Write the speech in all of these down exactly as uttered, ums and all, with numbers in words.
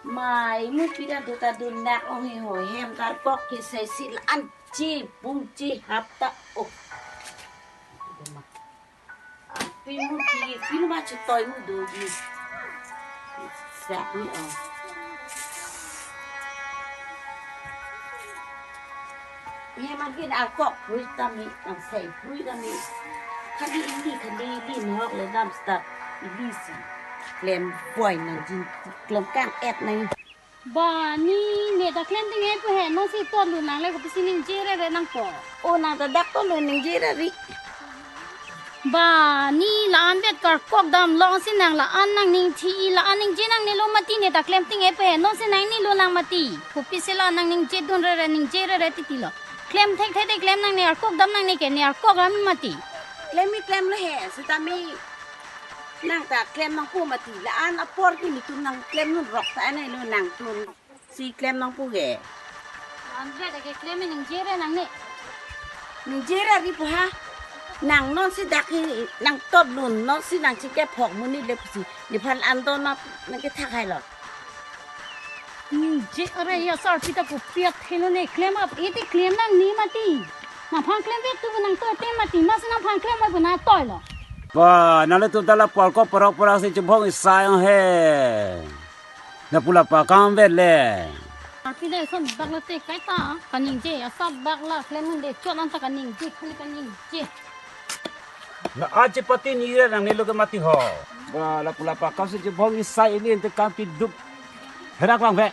Mai, mu pida do ta do nak ong he ho, hem karkok ke sai si la-an chi pung chi hap ta, oh. Pi mu pi, pi ma chu toi mu do bi. Sak ni, oh. Hem angkin arkok phrui ta mi, angsai phrui ta mi. Khadi ili, khadi ili, nok le dam start ili si. Klem boi nang jin, klem kang-et nang. Ba, ne, ne ta klem ting-e pu he, non si tot lun nang le, kopisi ningje rere nangpo. O, nang ta dak tot lun ningje rere. Ba, ne la-an vet karkok damlong si nang la-an nangning thi, la-an ningje nangne lo mati, ne ta klem ting-e pu he, non si nang ne lo nang mati. Kopisi la nang ningje dun rere, ningje rere titi lo. Klem thekthek te klem nangne, arkok dam nangne ke, ne arkok ram mati. Klem mi klem lo he, sitame nang ta klem nangpo mati, la-an apor ke netum nang klem nunrok ta anai lo nangtum si klem nangpo ke. Andre ta ke klem ningje rere nangne. Ningje rere pu ha. Nang non si dak hi nang tot lun, non si nang chike phok monit le pusi. Nephan an do ma nang kethak hai lo. Ningje, are ya sar pita ko piak thelo ne klem ap, iti klem nangne mati. Nangphan klem vet tu nang toi te mati, mas nangphan klem mai pu na toi lo. Ba, nang le tu dala por ko porok porok si chubhong isai ong he. Na pula pa kam vet le. Arpi le son bak la te kai ta, kaningje, asap bak la, klem mun de, chot an ta kaningje, khali kaningje. Na aji pati ni re nang ni lo ke mati ho. Ba, la pula pa kam si chubhong isai ili ente kam piduk. Herak lang ve.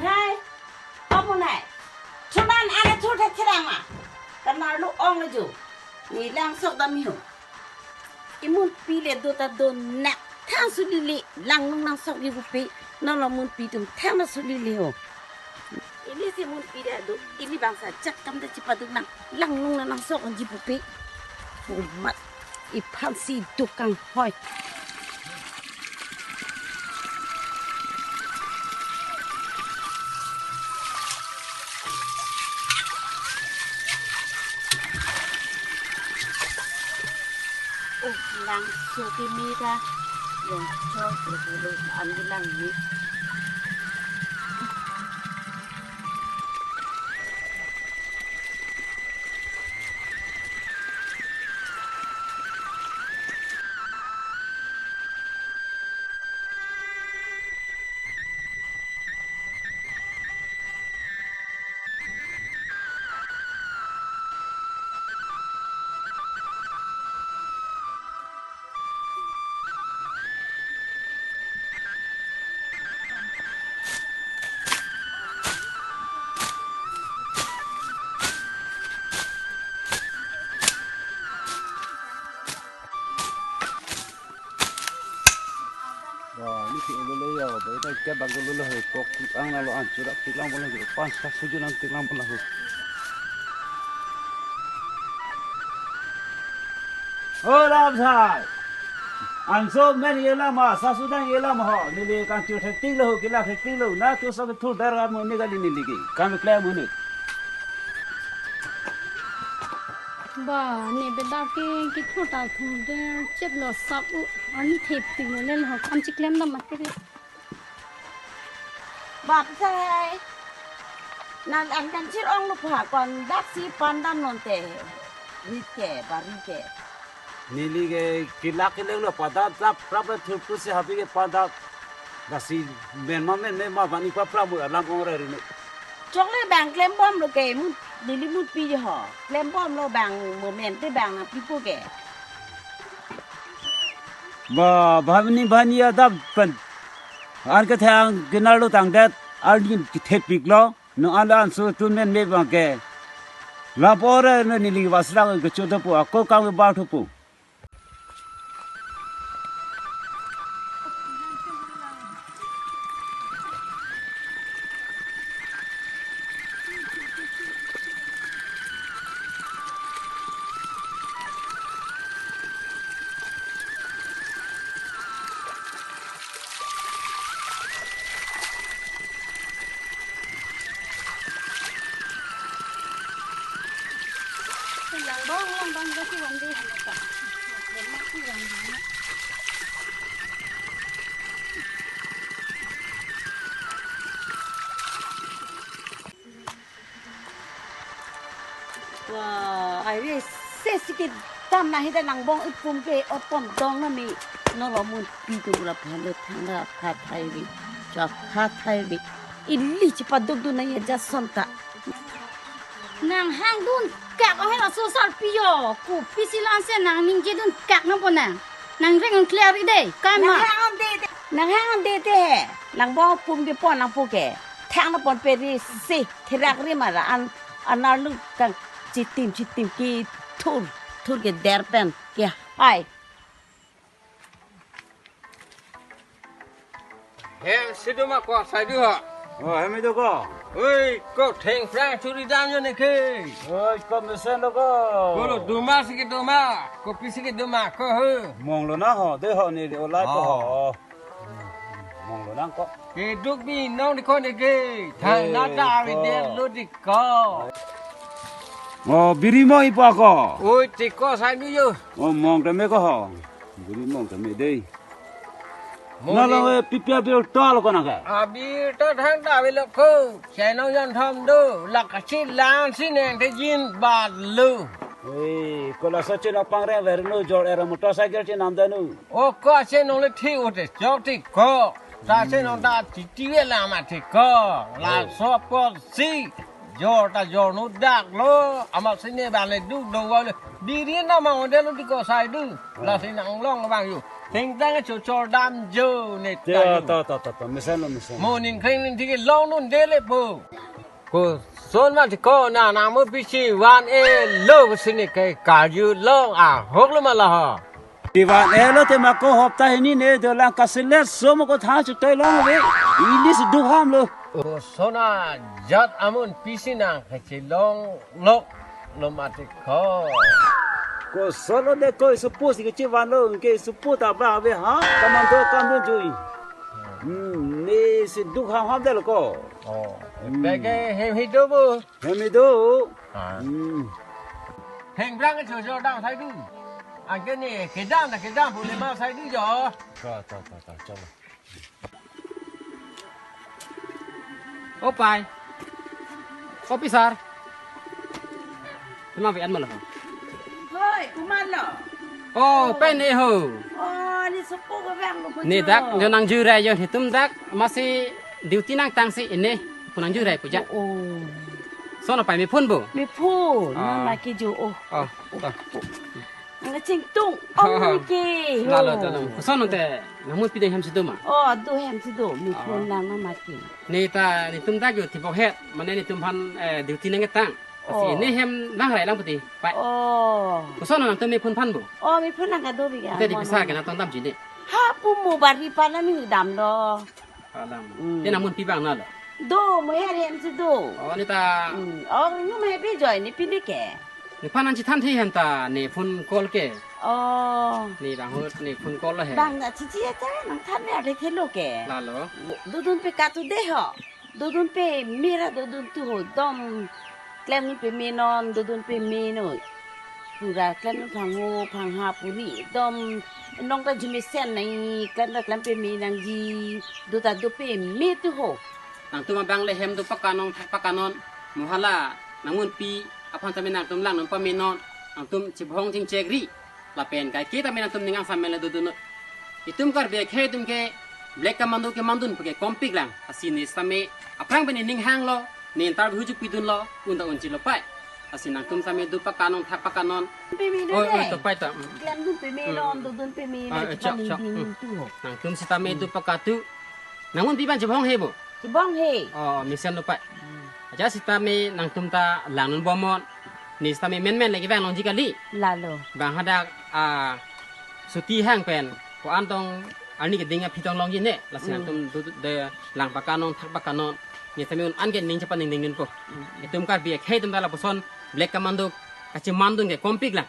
Hai, kamu nai. Chunan ana chut hai cherang ma. Karna lu ong le ju. Ne langsok dam yu. Imun pi le do ta do nak thang sulili lang nung nangsok di bupi. Non lo mun pi tum thang na sulili ho. Ili si mun pi da do. Ili bangsa chak kam da chipaduk nang. Lang nung na nangsok on ji bupi. Umat iphan si dukang hoi. Oh, lang so kimi ta. Yang so, so, so, so, an lang ni. Ba, ini si ulu le ya, ba, ita ke bang ulu le, pok ang nalo an, churak tiklang bola, pan sa suju nang tiklang bola. O Ramsai, anso men yelam ma, sasu dang yelam ho, neli kan chu thek ting lo, kila thek ting lo, na tu sa thu dar mo ni kali neli ke, kan klem mo ni. Ba, ne bedak ke, kithur ta thur der, chet lo sap u, ani thep ting lo le lo, kam chiklem dam mati re. Ba, pisa hai. Nang an kan chir ong lo pha, kon dak si pan dam non te. Rit ke, bari ke. Neli ke kilak kilek lo padap dap prap le thurpu si habi ke padap. Lasi men ma men me ma bani pa prap mu alam ong re ri nu. Chok le bang klem bom lo ke mu neli mut pi ho. Klem bom lo bang mo men te bang na pi pu ke. Ba bani bani adap pen. An ke thang kinar lo tang det an ke thepik lo. No an an so tun men me bang ke. La bore no neli vaslang ke chodo pu ako kang ba thu pu. Lang bang, lang bang, kasi one day hanya ka. Siki tam na hida nang bong ipum ke oton dong na mi. Nolo mun pi tu pura phan le thang da pha thai ri. Cha pha thai ri. Ili chipaduk dun na ya jason ta. Nang hang dun kak ohen aso sar piyo. Ku pisi lan se nang ningje dun kak na po nang. Nang reng clear ide. Kai ma. Nang hang de de. Nang hang de de he. Nang bong pum ke pon nang pu ke. Thang na pon pe ri si. Thirak ri ma ra an anar lu kang chitim chitim ki thur thur ke der pen ke hai. Hem si do ma ko sai du ha. Oh, hem do ko. Oi, ko theng phrang churi dam yo ne ke. Oi, ko mesen lo ko. Ko lo do ma si ke do ma. Ko pisi ke do ma ko ho. Mong lo na ho, de ho ni de olai ko ho. Mong lo nang ko. Keduk bi nong di ko ne ke. Thang na da wi de lo di ko. Oh, biri mo ipo ko. Oi, ti ko sai du yo. Oh, mong tame ko ho. Biri mong tame dei. Mo na lo ni. Eh, pipi abir ta lo ko na ka. Abir ta thang da wi lo ko. Chai nong yon thom do. La ka chi lang si neng te jin bat lo. Oi, ko la sa chi nong pang reng ver nu jor era motorcycle chi nam da nu. O ko ase nong le thi o te chok ti ko. Ta ase nong ta ti ti ve la ma ti ko. La so po si. Jor ta jor nu dak lo. Ama si ne ba le du do wa le. Biri na ma o de lo ti ko sai du. La si nang long bang yo. Theng tang cho chor dam jo ne ta. Ya, yo. Ta, ta, ta, ta. Mesen lo, mesen. Mo nin kring nin ti ke long nun de le po. Koson ma ti ko na nang mo pisi van e lo si ne ke karju long ahok lo ma la ha. Ti van e lo te ma ko hopta hini ne do lang kasilet so mo ko tha chu toi long ve. Ili si du ham lo. Koson a jat amun pisi nang ke chi long lok lo ma ti ko. Koson lo de ko suppose ke chi van lo ke suppose ta ba ve ha. Kaman do kam dun jui. Hmm, ne si du ham ham de lo ko. Oh, hmm. Peke hem hi do bu. Hem hi do. Ah. Hmm. Hem brang cho cho dang sai du. Anke ne kedam na kedam pu le ma sai du jo. Ta, ta, ta, ta, chalo. O pai. O pisar. Tema ve an ma lo. Hoi, kuman lo. Oh, pen e ho. Oh, ne sopo ko bang lo. Ne dak jo nang jurai jo hitum dak masi duty nang tang si ini pu nang jurai puja. Oh. Sono pai me phone bo. Me phone. Ah. Na ma ki jo oh. Oh. Oh. Nang chingtung. Oh, oh. Ke. Lalo to nang. Sono te nang mun pideng hem si do ma. Oh, do hem si do. Me phone nang na ma ki. Ne ta netum dak jo tibok het. Mane netum phan eh, duty nang tang. Asi oh. Ne hem nang rai lang puti. Pai. Oh. Koson nang tu me phone phan bo. Oh, me phone nang ka do bi ga. Te di pisa ke na tong dam ji ne. Ha pu mo bari pa na mi dam do. Alam. Hmm. Te nang mun pi bang na lo. Do mo her hem si do. Oh, ne ta. Hmm. Oh, nu me bi joy ni pini ke. Ne phan nang chithan thi hem ta ne phone call ke. Oh. Ne bang hot ne phone call lo he. Bang na chichi ya cha nang than ne ade thelo ke. Lalo. Dodun pe ka tu de ho. Dodun pe mera dodun tu ho dom. Klem dun pe me non, dodun pe me non. Pura klem dun phang ho, phang ha pu ni dom. Nong ta jumesen nai, klem ta klem pe me nangji. Do ta do pe me tu ho. Nangtum abang le hem do pakanon, thak pakanon. Mo hala, nang mun pi, aphan tame nangtum lang nang pame non. Nangtum chibhong chingchek ri. Lapen kai ke tame nangtum ning angsam mele dodun. Itum Karbi akhei atum ke black commando keman dun pake kompik lang. Asi ne sitame aphrang pen ne ning hang lo, ne interview chupidun lo, un ta un chilo pai. Asi nangtum sitame do pakanon, thak pakanon. Pe me dun. Oi, oi, to pai ta. Mm. Klem dun pe me non, dodun pe me non, ah, chok, chok. Mm. Nangtum sitame do pakatu. Nang mun pi ban chibhong he bo. Chibhong he. Oh, mesen lo pai. Hmm. Aja sitame nangtum ta lang non bomon. Ne sitame menmen lagi bang nong ji kali. Lalo. Bang hadak ah, suti hang pen. Ko-an tong arni keding aphi tong long ji ne. Lasi nangtum du, du, de lang pakanon, thak pakanon. Ne sitame un-an ke ning chapa ning ning nin po. Hmm. Itum Karbi akhei atum ta lapuson black commando kachiman dun ke kompik lang.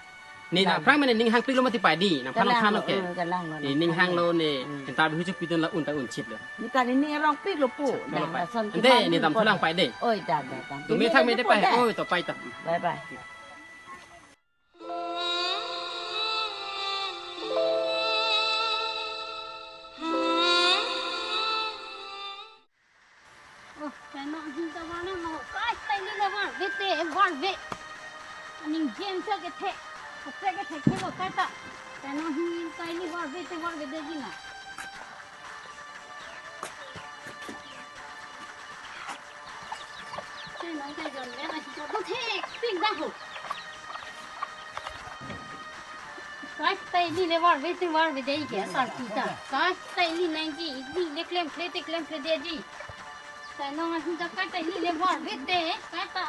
Ne nang aphrang mene ning hang pik lo mati pai di, nang phan nang than lo ke. Kalang lo, eh, kalang lo, ne ning hang lo ne, hmm, interview chupidun la un ta un chit lo. Ne kali ning arong pik lo pu. Chit lo pai. Nang lason ante, keman ne dun dam ko thulang la. Pai de. Oi, dam, dam, dam. Tu me thang me de pai. Oi, to pai ta. Bye bye. Oh, kena hinta warna mau kai kai ni lebar bete bar be. Aning jem sa ke the. Kaprek ke thek thek lo kaita. Kaina hi kaini varve te varvedetji na. Chenong ta jon le na hi ko thek ping dang ho. Kaita ili le varve te varvedetji ke asarpi ta. Kaita ili nangji, ili le klemkle te klemkledetji. Kainong ahin ta kaita ili le varve te, kaita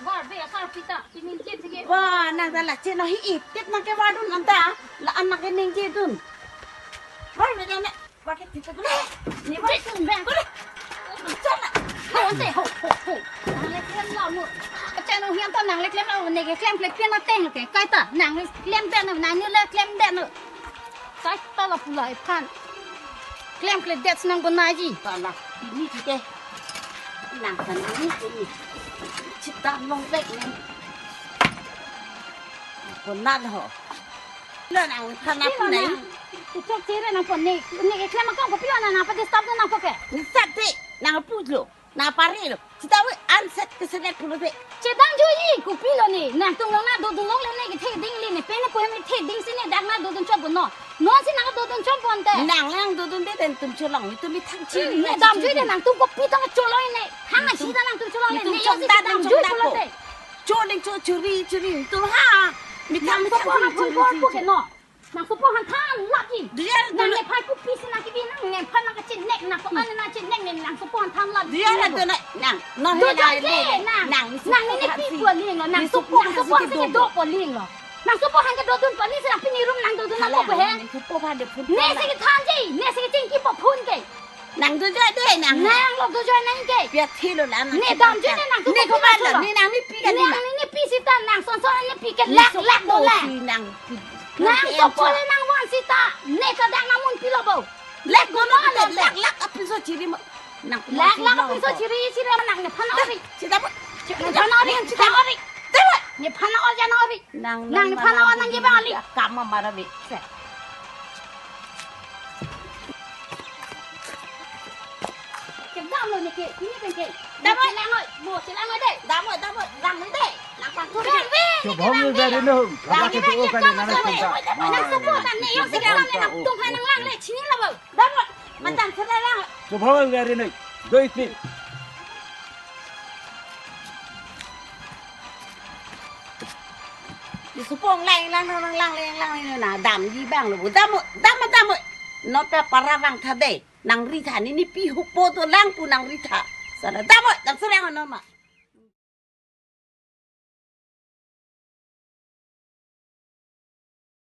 varve asarpi ta, pining ke thege. Wa, nang ta la chenong hi ip tip nang kevardun anta, la-an nang keningjedun. Varve ta ne, wa ke tip le. Ni wa. Chenong bang. Chenong. Ho, ante, ho, ho, ho. Nang le klem lo mo. Chenong hi anta nang le klem lo, ne ke klemkle pian ateng ke. Kaita, nang le klemdet no, nang le klemdet no. Kaita lapu la iphan. Klemkledet si nang bonai ji. Tala, ini kita. Nang kan ini ini. Chita long bek nen. Bonat ho. Lo nang thana pu nai. Chok chere nang pon ne. Ne ke klem akam kopi lo nang apa disturb nang apa ke? Ni sat te, nang pu lo. Nang pare lo. Sita we anset keselet pulote. Chedang joji, kopi lo ne. Nangtum long na dodun longle ne kethe ding le ne. Pene pohem kethe ding si ne dak na dodun chop no. Non si nang dodun chop bonte. Nang lang dodunde, nangtum cholong. Itum methang chi. Ne dam joi de nangtum kopi tong cholong ne. Hang na sita nangtum cholong ne. Itum ne chok si da, dam nang joi chok da pulote. Choling cho churi churi. Itum ha. Methang methang churi churi. Nang sopo aphan than lap ji. Dia nang dona. Nephan kopi si nang kebi nang nephan nang kachenek nang ko an nang chenek ne nang sopo aphan than lap ji. Dia la dona nang. Non he dona nang ke le nang. Nang ni sopo nang aphan nepi si. Pu aling lo. Nang sopo nang sopo aphan si kedo pu aling lo. Nang sopo aphan kedodun pu aling si nang pini room nang dodun nang ko he. Nang sopo aphan de phun. Ne si kethan ji. Ne si kechingki pu phun ke. Nang dojoi de nang. Nang lo dojoi nang ke. Pia thilo la nang. Ne dam joi ne nang tu ne ko komat lo. Ne nang nepi kan ne nang. Nepi sita nang son son nepi ke lak lak do la. Si nang. Nang sopo le nang van sita. Ne ta dak nang mun pilo bo. Lak do lo lak lak apinso chiri mo. Nang lak lak apinso chiri chiri nang nephan ori. Sita bo. Nephan ori sita ori. Nephan ori jan ori. Nang nang nephan ori nang je bang ali. Kam mara be. Kedam lo ne ke, ini kan ke. Damoi. Chelang oi, bo chelang oi de. Damoi, damoi, damoi de. Nang pang tur. Chobhong lo dari no. Damoi. Kala ke tu kali nana cinta. Nang sopo nang ne yo si dalam ne nang tung hai nang lang le chini la bo. Damoi. Matan chelang. Chobhong lo dari no. Doi si. Di supong lang lang lang lang lang lang lang na damji bang lo. Damoi, damoi, damoi. Nota para bang tha de. Nang ri tha ni nepi hupo do lang pu nang ri tha. Sana damoi, dam serang noma.